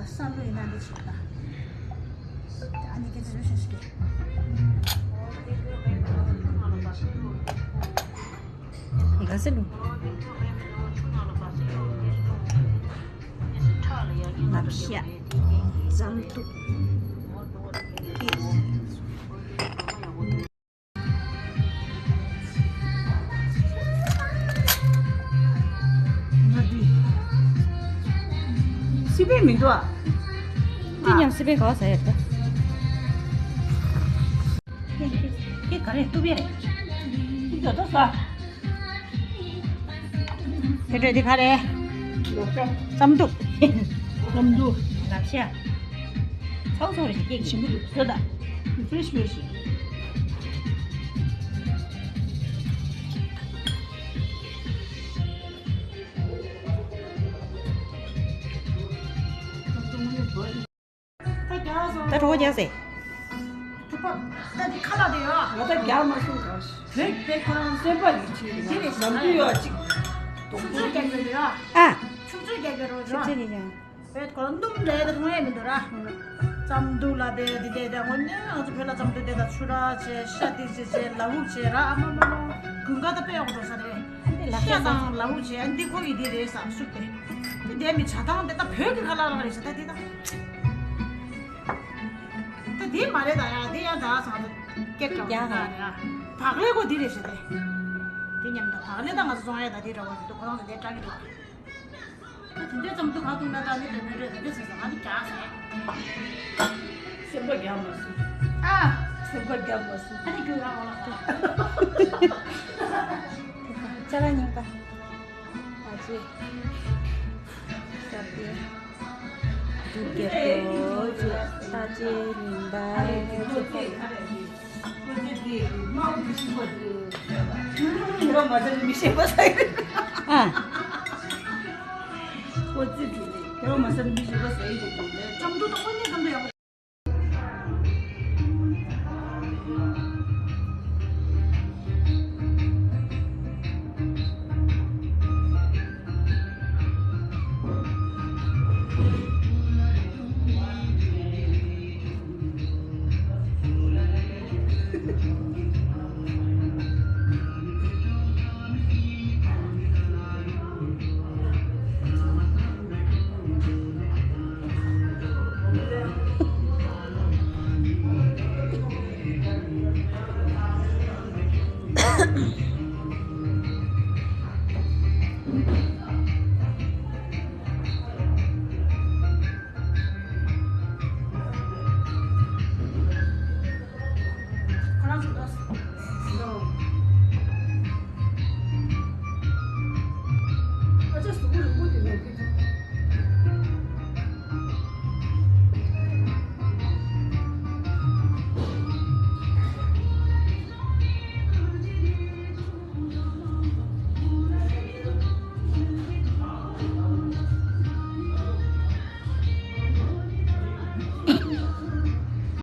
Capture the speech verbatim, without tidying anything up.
ས་ལུ་ཡིན་ན་འདི་ཆེ་ད། ཨ་ནི་སྐད་ཆ་རེ་ཞིག་ཞིག་གི། ག་ཟེར་ལུ། ལབ་ཤ། ཙམ་ཏུ། སི་པན་མི་འདུག་ཨ། འདི་མཉམ་སི་པན་ག་བ་ཟ་ཡ་ད། ཁྱེད་ག་རེ་གཏུབ་ཡ་རེད། འདི་ད་ལྟ་ཟ། ཕེ་ཏྲེ་འདི་ག་རེ། ཙམ་ཏུ། ཙམ་ཏུ། ལབ་ཤ། ཚའུ་ཚའུ་རེ་ཞིག་སྐྱེས་ཀྱི་ཞིམ་པོ་འདུག་ཟོ་ད། ཕི་རེ་ཤི་ཕི་རེ་ཤི། ད་རོ་རྒྱག་སེ། ཐུག་པ། ད་འདི་ཁ་ལག་དེ་ཡོད། ང་ད་རྒྱག་མ་སོང་ག། བོད་པའི་ཁོ་རང་སེམས་པ་ཡིད་ཆེས་རེད། འདི་རེད་ཟ། ནམ་རྒྱུན་ཡོད་ཅིག་ཆུ་ཚོད་རྒྱག་གི་རེད་ཡ། ཨ། ཆུ་ཚོད་རྒྱག་གི་རོ་ཆུ་ཚོད་རྒྱག་ཡ། བོད་ཁོ་རང་སྣུམ་ལས་ད་མཐོང་ཡ་མི་འདུག་ར། ཙམ་དུ་ལ་དེ་དེ་དེ་དེ་ངོ་ནས་ང་ཚོ་བོད་ལ་ཙམ་དུ་དེ་ད་ཆུ་ར་བྱས་ཤ་དེ་བྱས་བྱས་ལ་འུག་བྱས་ར། ཨ་མ་མ་མ། དགུན་ཁ་ད་དཔེ་ཡག་པོ་འགྲོ་ས་རེད། ཤ་དང་ལ་འུག་བྱས། ཨ་འདི་ཁོ་གི་འདི་རེད་ཟ་སུབ་དེ། དེ་དེ་མི་ཇ་དང་དེ་ད་བོད་ཀྱི་ཁ་ལག་ལག་རེད་ཟ་ད་དེ་ད། ད་དེ་མ་རེད་ད་ཡ། དེ་ཡ་ད་ཟ་ད་སྐད་གྲགས་ཡ་ད་ཡ། བག་ལེབ་ཁོ་འདི་རེད་ཟ་དེ། དེ་མཉམ་དུ་བག་ལེབ་ད་ང་ཚོ་བཙོང་ཡ་ད་དེ་རེད་བ། འདི་ཁོ་རང་ཚོ་དེ་སྐྲག་གི་འདུག་ད་དེ་འདྲའི་ཙམ་དུ་ག་དུང་ན་ད་ནི་དེ་འདྲའི་དེ་འདྲའི་ཟེར་ཟེར་ང་ནི་རྒྱག་ཟེར། སེམས་པ་རྒྱག་མ་སོང་། ཨ། སེམས་པ་རྒྱག་མ་སོང་། ཨ་ནི་རྒྱུ་རང་འོ་ལ་ཏོ། ཅ་ལག་རྙིང་པ། ཨ་ཅེ། ས་པི། དུག་རྒྱག་ཏོ་ཅེ། ད་ཅེ་རྙིང་པ། ཨ་ཅེ། ཁོ་ཚོས་དེ་དམར་པོ་དེ་ཤི་བ་དེ། དེ་རོ་མ་ཟ་ནི་མི་ཤེས་པ་ཟ་ཡི་རེད། ཨ། ཁོ་ཚོས་དེ་དེ་རོ་མ་ཟ་ནི་མི་ཤེས་པ་ཟ་ཡི་རེད་དེ། ལྕམ་དུ་དང་ཁོ་གཉིས་ཙམ་དུ་ཡག་པོ། ཁོ་རང་ཚོ་ལྟོས།